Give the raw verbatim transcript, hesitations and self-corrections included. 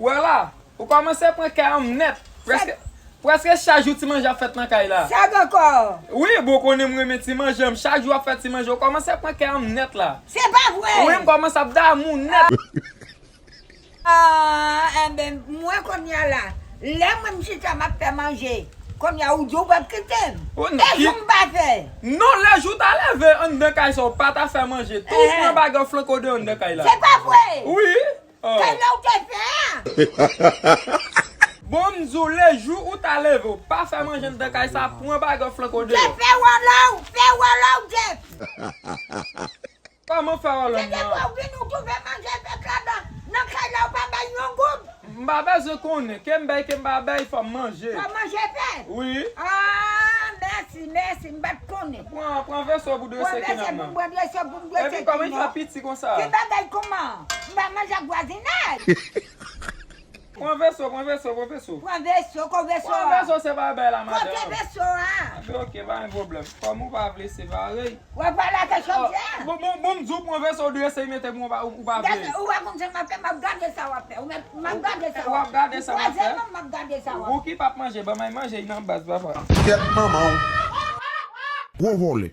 Wè la, ou kòmanse pran kè an m nèt. Prèske, prèske chak jou ti manje ap fèt nan kay la. Sa gen ankò? Wi, bon, ou konnen m renmen ti manje m. Chak jou ap fè ti manje. Ou kòmanse pran kè an m nèt la. Se pa vre! Wi, m kòmanse ap damou nèt. Ah, enben, mwen kounye a la, lè mwen m chita m ap fè manje, kounye a ou di ou p ap kite m. E jou m pa fè? Non, lè jou w ta leve anndan kay sa, ou pa ta fè manje. Tou ou pran bagay ou flanke w deyò anndan kay la. Se pa vre! Wi. Kay la ou te fè a? Bon, m di w, lejou ou ta leve, ou pa fè manje anndan kay sa, pran bagay w flanke w deyò. Jeff, fè wòlò w, fè wòlò w, Jeff. Kòman fè wòlò m nan? Kèlkeswa ou vin, ou twouve manje fèt ladan, nan kay la, ou pa bay yon goud. M pa bezwen konnen, ke m bay, ke m pa bay, fò m manje. Fò manje fèt? Wi. Ah, mèsi, mèsi, m pa t konnen. Pran, pran veso pou dwese kenap nan. Pran veso pou m dwese kenap. Epi kòman l fè piti konsa? Ki bagay kòman? M pa manje ak vwazinaj. Pran veso, pran veso, pran veso. Pran veso, kon veso a. Pran veso, se pa bay la, madanm. Kote veso a? Anben, oke, pa gen pwoblèm. Kòm ou pa vle, se parèy. W ap pale ak chòdye a? Bon, bon, bon, m di w pran veso, w dwese mete pou ou pa, ou pa vle. Ou pa konn sa m ap fè, m ap gade sa w ap fè. Ou mèt, m ap gade sa w ap fè. W ap gade sa w ap fè? Ou kwaze m, m ap gade sa w ap fè. Ou ki p ap manje, ban m al manje nan baz, papa. Tèt manman w. Gwo vòlè.